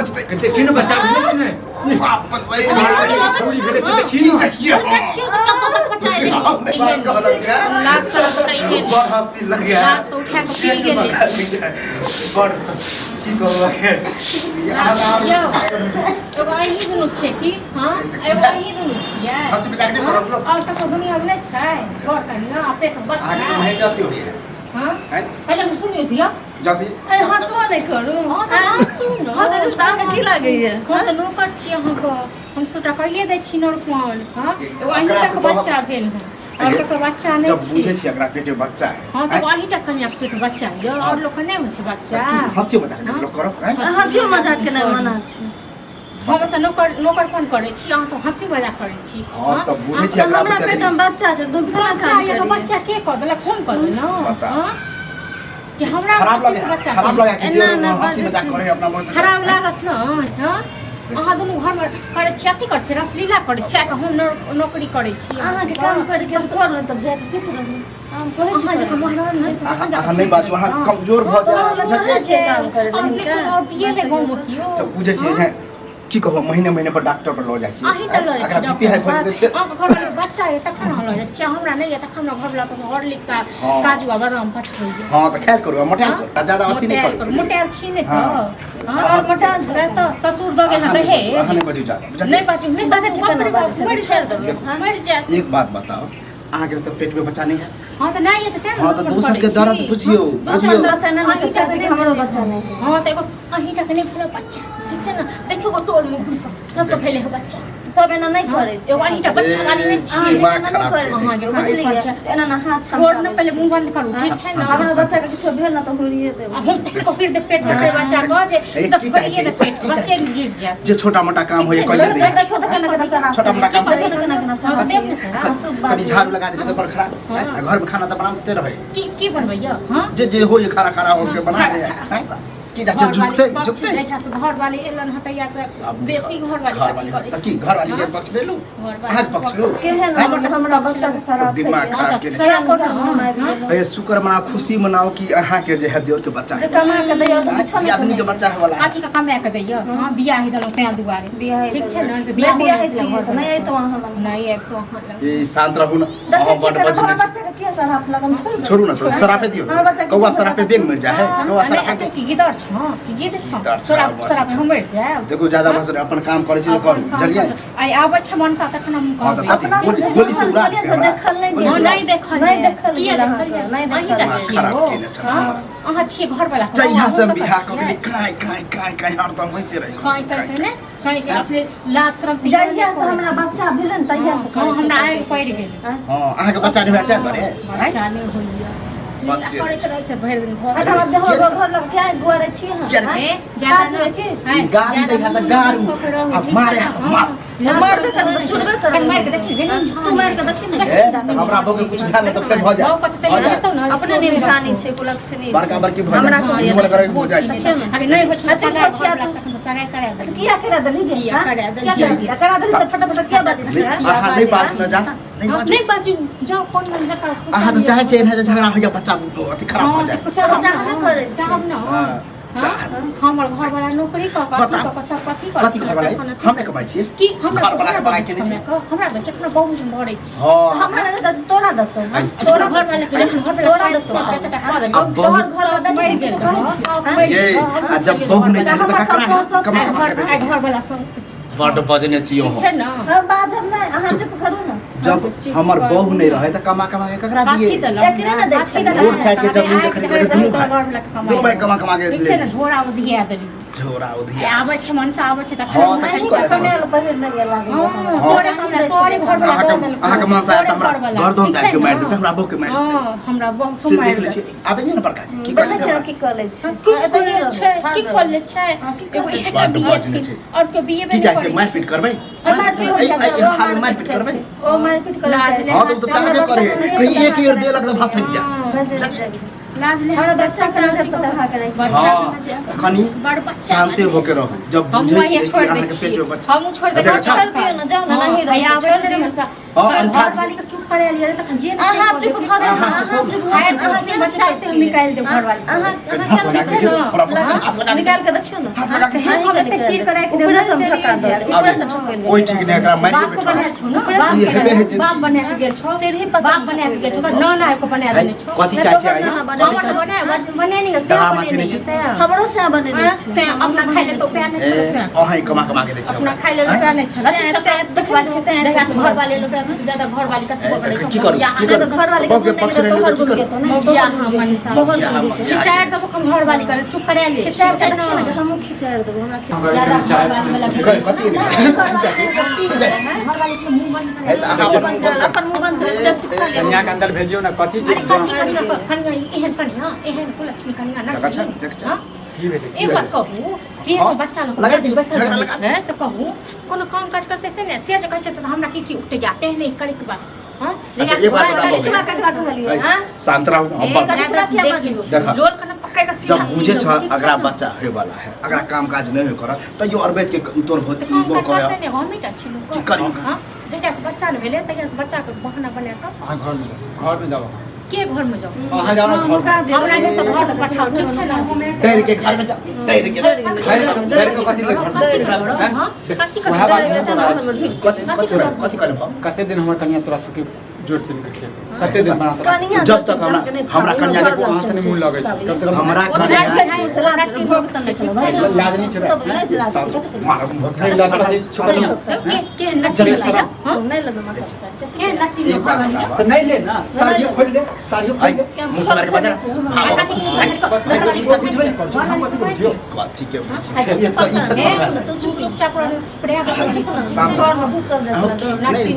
बचतै देखी ने बच्चा भेलै कि नहि बाप बचबै छै छौरी भेलै से देखी की ने देखिए देखियौ तऽ कतऽ तक पहुँचा देलकै। बात कहलक है लाज शरम तऽ एहन। बड़ हंसी लगे लाज तऽ उठा कऽ पी गेलै। बड़ की कहू यौ, एगो अहीं दुनू छियै की? हँ? एगो अहीं दुनू छियै? हंसी मजाक नहि करब। हँ? आओर कतौ दुनियामे नहि छै? बड़ कनियाँ, आ पेटमे बच्चा। अहाँके तो महीने अथी होइए हँ? हैं? पहिले हम सुनियौ दिअ। जाती अरे हँसबो नहि करू। हँ तऽ हँसू ने। हँसै छी तऽ अहाँके की लागैए? हम तऽ नौकर छी अहाँके, हम सबटा कहिए दै छी नौकर। हँ, एगो अहीं एकरा टाके से बहुत- बच्चा भेल हँ, आओर ककरो बच्चा नहि जब छी। बुझे छी एकरा पेटे बच्चा है। हँ तऽ अहीं टा कनियाके पेट बच्चा यऽ, आओर लोकके नहि होइ छै बच्चा। हंसियो मजाक नहि लोक करब हैं? हँसियो मजाक केनाइ मना छै। हम तऽ नौकर नौकरपन करै छी, अहाँ सब हँसी मजाक करै छी। हँ तऽ बुझे छी एकरा हमरा पेटमे बच्चा छै, तुम केना बच्चा काम यऽ तऽ करियै? बच्चा के कऽ देलक? हम कऽ देलहुँ? बता। हँ कि हमरा खराब बच्चे लगे से बच्चा खराब भेल? लगे कि एना देवर ना हंसी बाजै मजाक छै। करे अपना बस खराब लागत ने? हँ, अहाँ दुनू घरमे करै छी, अथी करै छी, रसलीला करै छी, आ हम नौकरी करै छी। अहाँके काम करके कर ने तब जाके सुति रहू। हम कहै छी अहाँ जकाँ करैके। महरान नहि तऽ अहाँ तखन जाकऽ अहाँ नहि सुति बाजू, अहाँ रहब। कमजोर भऽ तऽ जायब। हमरा बुझलियै? कहाँ छै काम करै आओर लए नहि हिनका? कोनो आओर बिये गाँवमे केओ। तऽ बुझै छियै हैं, की कहब, महीने महीने पर डॉक्टर पर लऽ जाइ छियै। अहीं तऽ लऽ जाइ अकरा छी बीपी हाई भऽ डॉक्टर जेतै फेर। अहाँके घरवाली बच्चा यऽ तखन अहाँ लऽ जाइ छियै, हमरा नहि यऽ तखन हमरा घरवला तऽ हॉर्लिक्स आ हँ। काजू आ बादाम पठबैए। हँ तऽ खायल करू आ मोटायल करू आ ज्यादा अथी नहि मोटायल करू। करू, मोटायल छी नहि हँ। तऽ? हँ, अहाँ मोटायल छी। तऽ ससुर दऽ गेल हँ अहाँ नहि दहेज। बाजू, अहाँ नहि बाजू ज्यादा, बुझलियै? नहि बाजू, नहि बाजै बाजू, छै, केना बाप रे बाप, बाजै छै, मरि छोड़ि जायत, देबै। मरि जायत। एक बात बताउ, अहाँके तऽ पेट में बच्चा नहीं है? हँ तऽ नहि यऽ तऽ तें ने हँ तऽ नौकर दोसर करै के दर्द छी। बुझियौ। हँ, दोसर बुझियौ। बच्चा नहि होइ छै, अहीं टाके चाची के हमरो बच्चा नहि है। हँ तऽ एगो अहीं टाके नहि भेलै बच्चा, ठीक छै ने? देखियौ गो टोल में घुमि कऽ सबके भेलै हँ बच्चा। सब एना नहि करै छै। एगो अहीं टा बच्चा वाली नहि ए, छी। अहाँ दिमाग जेना नहि खराब करै छै। छै, अहाँ जेना बुझलियै? करै छै। एना ना हाथ छोड़ ने छमछाबै पहिले छै। मुँह बंद करू, ठीक छै ने? अपना बच्चा के किछो भेल ने तऽ हुरिये देबै। आ हम तक फिर दे पेट में देखै छी, बच्चा कह जे ए, तऽ की चाहै खोलिए छी? दे पेट की चाहै बच्चे छी? गिर जायत। जे छोटा मोटा काम होइए ठीक छै कहिए ने? दैए। देखियौ तऽ केना केना सराफ छोटा मोटा काम देखियौ ने केना केना हँ, सराफ देब ने सराफ। हँसू कनि बाजू। झाड़ू लगा देबै तऽ बड़ खराब। हँ। आ घर में खाना तऽ बनाते रहै। की की बनबैया? हँ जे जे होइए खाना खाना होके बना दे हैं? की जाइ छै घरवाली झुकतै पक्ष झुकतै जहिया से घरवाली एलन हँ तहिया से आब देखो, बेसी घरवाली घरवाली अथी करै तऽ छै। की घरवाली के हँ? पक्ष लेलू? घरवाली अहाँके पक्ष लू? केहन हमरा बच्चा के तऽ सराफ दिमाग खराब केने। सराफ करू ने, हम आबि हँ? गेलहुँ। अरे शुक्र मनाओ, खुशी मनाओ कि अहाँके जे है देवर के बच्चा जे है। कमा के दैया तऽ किछो ई आदमी के बच्चा है वाला है। अथी के कमा के दैया? हँ, बियाह ही देलहुँ तें दुआरे। बियाह ठीक छै ने? तऽ बियाह बियाह बियाह होइ छलै घर नहि अयतौ अहाँ लग। नहि आबितो अहाँ लग। ई शांत रहू ने, देखै अहाँ छियै बड केना बजने हमरा छी। बच्चा के किया सराफ लगन? छोड़ि देबै। छोड़ू ने, सरापे दियौ। हमरा बच्चा के कौआ किछो सरापे बेंग मरि जाइ है। कौआ नहि, सरापे अथी की गिदड़ छौ? की गिद्ध छौ? गिदड़ छौ, तोरा बड़ सराप छौ। हम मरि जायब। देखू, ज्यादा भाषण, अपन काम करै छी तऽ करू, अपन काम बुझलियै? करू। आइ आबै छै मनसा तखन हम हँ तऽ कहबै। कथी गोली गोली से उड़ा देतै हमरा? देखल नहि गोली हँ, से उड़ा नहि देखल नहि जाय। देखल किया गेल देखल अहाँके, जाय? नहि अहीं देखल टा गेल। छियै खराब हो। केने छल हँ? हमरा। अहाँ छियै घरवला। जहिया से हम बियाह कऽ गेली, काँय काँय काँय काँय हरदम होइते रहै। काँय काँय काँय ने काँय के अपने लाज शरम तऽ जहिया से हमरा बच्चा भेलै ने तहिया से हँ, हमरा आगि पड़ि गेल। हँ, अहाँके बच्चा नहि होय ताहि दुआरे आँय? बच्चा नहि होइए। बच्चे करैत रहै छै भरि दिन घर। तकर बाद जहाँ घर लग किया गुआरे छी अहाँ? किया रे? ए, ज्यादा काज होय की? आँय, गाड़ी ज्यादा दै है तऽ मुँह गारू कऽ के रहू, आ ठीक मारे छै है तऽ ने? मार। हँ, मारबे करबै तऽ छोड़बे करबै। कनि मारि कऽ देखी ने, तू मारि कऽ देखी ने। ए, तऽ हमरा बहू के कुछ भेल ने तऽ फेर भऽ जाय बहू कतऽ भऽ जाय। हेतौ ने? अपने निमझानी छै, कुलक्षणी छै। बड़का बड़की भऽ हमरा जाय कहैया बुझबो करे भऽ जाइ छै। अरे नहि होइ छै अच्छा, सगाइ खोछिया घरवला तू। तखन सगाइ करा तऽ देली। किया करा देलही गे? किया हाँ? करा देलही? किया करा देलही? करा देलही तऽ फटाफट किया बाजै नहि, छी, हाँ? अहाँ नहि बाजू ने ज्यादा, नहि हँ, बाजू। नहि बाजू, जाउ कोन मन जकाँ सुतल अहाँ तऽ यऽ। चाहै छियै एना जे झगड़ा होइया, बच्चा अथी खराब भऽ हँ, जाय। तऽ चाहब ने, चाहबे करै छी। चाहब ने। हँ, हँ? चाहब। हमर घरवला नौकरी कऽ कऽ अथी बताउ। कऽ कऽ सब कथी करै कथी घरवाला तखन अथी हम नहि कमाइ छियै? की हमरा घरवाला के बड़ाइ केने छी। हमरा बच्चा बहुत मरै छी। हँ हमरा नहि देतौ, तोरा देतौ, हाँ? तोरा घरवाला के जखन घरवाला तोरा पाइ देतौ। देतौ, कऽ देलौ। आ बहु- तोहर घर साउस मरि गेल, साउस मरि ये गेल। आ जब बहु नहि छलै तऽ ककरा हमर कमा कमा के दै आइ छै? घरवाला सब बड्ड बजने छी ठीक छै ने? हम बाजब नहि, अहाँ चुप करू ने। जब हमर बहु नहि रहै तऽ कमा कमा के ककरा कथी दियै? देलहुँ? एकरे ने दै कथी छलै। देलहुँ? रोड साइड के जमीन जे खरीदले रहै, दुनू भाई। घरवला के कमाइ दुनू भाई कमा कमा के ठीक ले छै ने? छै। झोरा उधिया देलियै। झोरा उधिया आबै छै मनसा आबै छै तखन। हँ, तऽ की अहीं करत के कमेल मनसा? पहिर नहि लागल। हँ, हँ। तोरे हमरा तोरे घरवला अहाँके दऽ देलकौ। अहाँके मनसा आयत तऽ तोरे हमरा घरवला। गर्दन ठीक दाबि छै के मारि ने? देतै, हमरा बहु के मारि देतै। हँ, हमरा बहु के से मारि देख लै छी देतै। आबै छै ने बड़का की देखै कहै छै छै? की कऽ लै छै। की एतऽ कऽ रहू, छै? ठाढ़ की रहू। कऽ ले छै? हँ, की कऽ एगो लै एकटा बड्ड बिये बजने छै। आओर केओ बियेबे की नहि चाहै छै? करै मारि पीट करबै? और मारपीट एहि होइ छै, एहि ओ हालमे मारि मारपीट पीट करै करबै? छै। ओ मारपीट करै लाज छै। हँ तऽ ओ तऽ चाहबे करै कहीं एक ईर देलक तऽ भसकि जाय। बस जाबी। लाज ले। हमरा बच्चा के नजर पर चढ़ा के राखि। बच्चा हँ के नजर- कनि बड़ बच्चा शान्ति वाली। होके रहू जब हमहूँ बुझै आइए छियै कि छोड़ि दै अहाँके पेट छियै। में बच्चा हमहूँ छोड़ि दै अच्छा, छियै। छोड़ि दियौ ने, जाउ ने, हँ, नहीं रहू, हैया आबै छोड़ि छै ने दियौ। मनसा। हँ, चल, अंठा घरवाली के चुप करा लिअ रे, तखन जे नहि अहाँ से चुप कऽ भऽ जाउ, अहाँ अहाँ चुप चुप भऽ भऽ जाउ, जाउ। अहाँ केना बच्चा चुप एते निकालि देब छियै? घरवाली के। अहाँ हाथ अहाँ लगा केना के चुप देखियौ, छियै? हमरा हाथ लगा के निकालि के देखियौ ने। हाथ लगा के अहीं के जते चीर के राखि ऊपरे से देबै, धक्का चलिए दऽ जायब। देबै, ऊपरे से ढकेल कोई ठीक नहीं एकरा मारि के बाप को बैठा बना छौ ना, ई बाप हेबे है जिंदगी। बाप बना के गेल छौ, सीढ़ी पसंद बाप बना के गेल छौ, ओकर नाना को बना देने छौ। कथी चाहे छै आइ? हमर बना बने नहीं से डरामा बने केने नहीं छी? से हमरो से बनेने हाँ, छी से अपना खाइ ले तो प्यार नहीं छौ ए से अहाँ कमा कमा के दै छै अपना खाइ ले रुपया नहीं छल तें- देखबा छै तें- देखा छै घर वाले लोग से ज्यादा घर वाली कथी ए, बगड़े की करू की करू घर वाले बाप के पक्ष नहीं लेबै तऽ की करू या हम मनीषा बहुत या हम- खिचाड़ देबो हम घर वाली करे चुप करा ले खिचाड़ के देखिए ना हमहूँ खिचाड़ देबो हमरा खिचाड़ ज्यादा घर वाली वाला कथी नहीं चाची घर वाली के मुंह बंद ए करा तऽ अहाँ अपन मुँह बंद करू। अपन मुँह बंद कर जब चुप कर ले कन्या के अंदर भेजियो ना कथी जे अरे कथी कनिया कनिया एहन कनिया एहन कुलक्षणी कनिया ना देखा छै, देख छै। हाँ? की भेलै एक बात कहू कि हाँ, बच्चा लोग लगा दियौ, बैसल झगड़ा रहै लगा छै, से कहू कोनो काम काज करते से ने से जे कहै छै तऽ हमरा की की उठे जाते नहीं करे के बात हाँ अच्छा, एक बात बताबू। कटवा कटवा कहलिए हां शांत रहू हम बात देखा। लोल कना पक्का के सीधा जब बुझे छ अगरा बच्चा होय वाला है अगरा काम काज नहीं होय करत तैयो अरबैत के तोर बहुत काम वो काज करे करते ने हम ही छी लोग की करी? हां जहिया से बच्चा ने भेलै तहिया से बच्चा के बहाना बना कऽ अहाँ घर में जाओ, घर में जाओ के घर में जाओ अहाँ जाओ ना घर में हमरा के तऽ घर में पठाओ ठीक छै ना डर के घर में जा डर के डर के कथी ले घर में कथी करब हां कथी वएह बात करब हमहूँ तोरा कथी कथी कथी करे बाप? कते दिन हमर कन्या तोरा सबके जोड़ तीन के खेत कते दिन बना तोरा कनिया जब तक हमरा हमरा कन्या के अहाँ से नहीं मुँह लगै छै कम से कम हमरा कन्या लाज नहीं छै साथ मार नहीं लाज नहीं छोकरिया के नची हां नहीं लगमा सबसे के नची एक बात बताबा तो नहीं ले ना साड़ियो खोल ले साड़ियो खोल आई ले मुँह से मार के बजा अच्छा बुझबे नहीं करू हम कथी करू जियो कथी के बुझी ये तो ई तो छोड़ा है चुप चुपचाप रह चुप ना शांत घर में घुसल जाइ अहो, छै की नहीं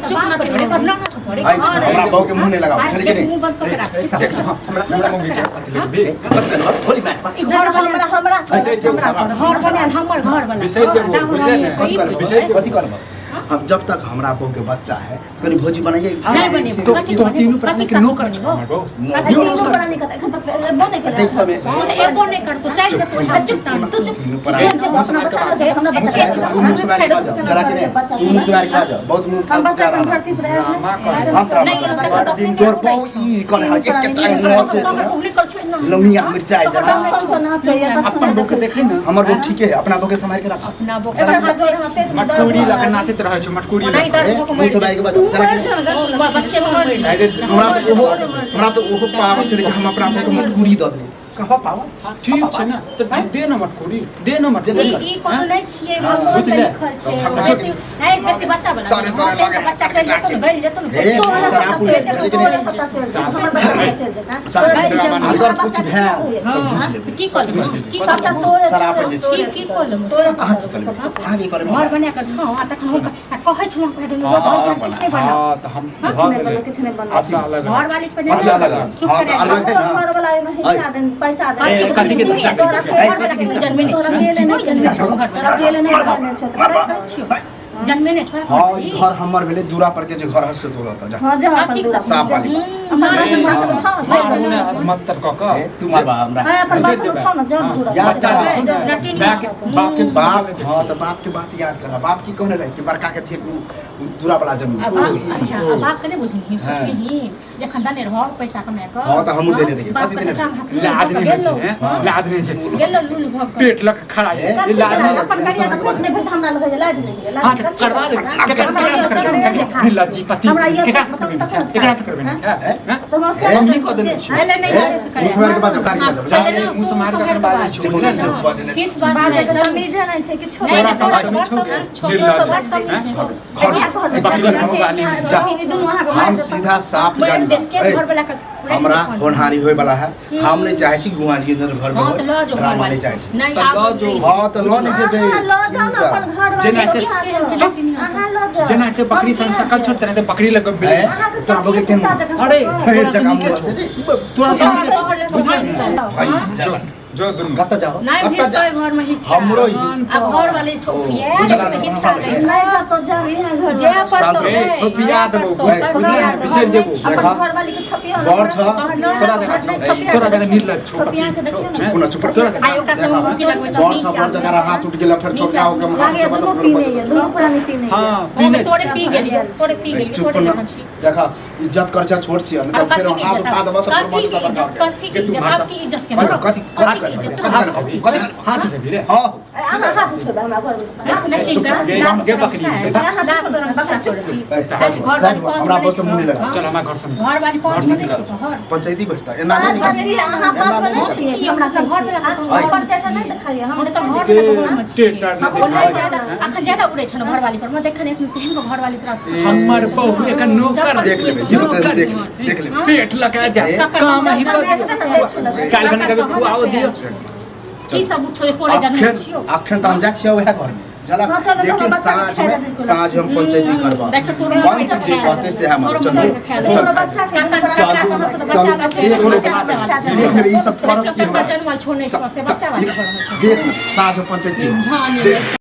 चुप ना करे आई हमरा बहू के मुँह नहीं लगाओ चल के नहीं मुंह बंद कर राख देख छ हमरा हमरा मम्मी के अथी ले दे कथी करबा होली मार घर वाला हमरा हमरा बिसरि जेबो घर वाला हमर घर वाला बिसरि जेबो, बुझलियै ने? कथी करबा बिसरि जेबो। कथी करबा हम जब तक हमरा बहू के बच्चा है तो कनी भौजी बनाइए नहीं बनेबो। तो कथी तो बनेबो? तीनू प्राणी के कथी नौकर छौ हमर बहू तीनों प्राणी के एखन तक बने के अच्छा समय एगो नहीं करतो चारि जतो चुप तू चुप तीनू प्राणी अपना बच्चा ना हमरा बच्चा तू मुँह से मार के बाजो चला के नहीं तू मुँह से मार के बाजो बहुत मुँह हम बच्चा जा के रहा भर्ती पर है ड्रामा कर हम तोरा तोर बहू ई करे है एक टांग नोचे लौंगिया मिर्चाई जरा अपन बहू के देखै ना हमर बहू ठीके है अपना बहू के संभाल के रख अपना बो मटकुरी लग नाचैत रहै छै मटकुरी लग ए, मुँह से मार के बाजो चला के नहीं बच्चे को मरि हमरा तो ओहो पावर छलै कि हम अपना बहू के मटकुरी दऽ देलियै कहबा पावर ठीक छै ना तऽ दे ना मटकुरी दे ना मटकुरी ई कोनो नहि छियै भगवान के लिखल छै बेसी है बेसी बच्चा वाला तारे तारे लागे। बच्चा चलि जेतौ ने गलि जेतौ ने हे शराब पूरी चले के नहीं अगर कुछ भेल तऽ बुझि लेबै की कऽ लेबै की कऽ लेबै शराब जे छै की की कऽ लेबै अहाँ की करबै अहाँ की करबै घर बना कऽ छौ आ तखन हम कहै छलहुँ कहै दुनू किछु नहि बनाउ हां तऽ हम भऽ गेलै किछु नहि अब से अलग घर वाली पर अथी अलग है। चुप हाँ, तऽ करा अलग है ना। घर वाला एहिमे हिस्सा देन पैसा देन ए, कथी के हिस्सा? घर वाला के जन्मे नहि तोरा गेले नहि तोरा गेले नहि बनल छौ तऽ जन्मे नहि छौ हाँ ई घर हमर भेलै दूरा पर के जे घर है से तोरा होता जा हां जा अपन दूरा साफ वाली बात। अपन बात से उठाओ मारू ने हाथ मत तर कऽ कऽ ए, तू मारबा हमरा हां अपन बात उठाओ ना जा दूरा या बच्चा जे छै ने बाप के बाप के बाप हाँ तऽ बाप के बात याद कर बाप की कहने रहे कि बड़का के दिए दूरा वाला जमीन आ बाप अच्छा आ बाप के नहि बुझलिही पुछलिही जखन देने रहो पैसा कमा कऽ हाँ, तऽ हमहूँ देने रहियै। बाप कथी के देने काम हाथ में लाज नहि होइ छै गेलो। हैं? लाज नहि छै गेलो लूल भऽ कऽ पेट लग खड़ा ए, है लाज नहि अपन कनिया के पेट नहि भेल तऽ हमरा लगै जे लाज नहि होइए। हाँ लाज तऽ करवा ले केकरा केकरा से करबे निर्लज्जी पति हमरा ये केकरा से करबे छै केकरा से करबे छै हैं? तऽ हम ए, हम ही कऽ देने छियै पहिले नहि ए, करे से करे। मुँह से मारि के बाजो, गाली बाजो, जा। पहिले ना, मुँह से मारि के तू बाजै छौ। किछु मुँह से बाजने छौ। किछु बात बाजै नहि के चल। तमीजे नहि छै किछो नहि, तोरा नहि, सब तोरा तमीज छौ गे? बदतमीज छौ, निर्लज्ज। तोरा बदतमीज छौ। घर बकरी घर- वाली जा। ई दुनू अहाँके हम मारि देत। सीधा साफ मारि जानी देलकै, ए, घरवला के हमरा होनहारी होय वाला है हम नहीं चाहे छी गुआ जी अंदर घर में हाँ, तऽ लऽ जो ड्रामा घरवाली। नहीं चाहे छी नहि, तऽ आब लऽ जो। नहि। हाँ तऽ लऽ नहीं जेबै अहाँ लऽ जाउ ने अपन घर वाली जेना के एते- अहाँ चुप। अहाँ लऽ जाउ जेना एते बकरी सन सकल छौ तेना बकरी लग ए, अहाँके तोरा बगे केहन कुत्ता जकाँ अरे सकल। तोरा से जकाँ नीके मुँह छौ छै। तोरा से नीके छौ तोहर बुझलियै भैंस छौ। भैंस जो जकाँ। जो दुनू कतऽ जाओ नहि कतऽ भेटतै जाओ घरमे हिस्सा। हमरो ही आब घरवाली छौ, ओ, पिया, बुझला ओहिमे हिस्सा ने। नहि। नहि कतौ जाउ इहाँ घर जे वाला। पड़तौ शांत ए, रे, थोपिया जे देबौ, पड़तौ, बुझलियै ने, बिसरि जेबौ। अपन देखा। घर वाली के थपिया बड़ छ तोरा देखा छौ तोरा देखा निर्लज्ज छौ थपिया के पति छौ देखियौ ने। हैं? चुप ना, चुप रह। तोरा देखा आइ ओकरा से देखा। मुँह की लगबै छौ, बड़ छ नीचा। बड़ जकरा हाथ उठि गेल फेर छोटका होके लागे हाथ के दुनू बाद पीने ये दुनू प्राणी पीने ये हाँ ओ, पीने तोरे छी पी गेलियौ, तोरे पी गेलियौ, चुप तोरे ना जकाँ छी। देखा इज्जत कर छ छोट छियै, नहीं और तऽ फेर कथी के हाथ इज्जत? उठा देबऽ तऽ फेर कथी मत के बड़का। इज्जत? कथी के के तू इज्जत? मारता? आपकी इज्जत के कथी ना? कथी कथी कथी के इज्जत? कथी कथी कथी हाथ उठेबी रे? हां। अहाँ हाथ उठेबै हमरा घरमे? हाथ नहीं, चुप, लाज गे, शरम बकरी, छै। गे। लाज शरम छै तोरा। ए, साइड घर साइड वाली भऽ, पाँच हमरा बजे बस मुँह नहीं लगा। चल हमरा घर से। घर वाली पाँच घर से बजे निकल। छै तोहर। पंचायती बैठता एना पाँच नहीं निकल। बजे अहाँ पाँच बजे नहि छियै, हमरा अपना घर पे राखल। आइ। अपन टेटा नहि देखलियै हम। हम तऽ घर के पे घरमे छियै। टेटा नहि हम देखाइ। अखन ज्यादा उड़ै छै ने घरवाली पर, देखन एखन तेहन को घरवाली तोरा छै। हमर बहू एक नौकर। देख लेबै जे होतै, देख देख लेबै। पेट लगा जा काम ही कर। काल्हि खन कभी खुआओ दियो। की सब उठो तोरे जन्म अखन छियौ। अखन तऽ हम जाइ छियै वएह घरमे जला, हाँ, चलो, लेकिन तो बच्चा के साँझ खाए में देबै। साँझ में हम पंचायती करबा। देख तोरो पंच बच्चा जे के खाए कहते से हम तोरो चलू। बच्चा के खाए चलू। तोरो बच्चा के चलू चलू, देख लेबै, देख लेबै, ई सब करत की चक्कर हमरा। जनमल छोड़ने छौ से बच्चा वाली पर रहल छौ। देख लेबै, साँझ में पंचायती झाने। देख।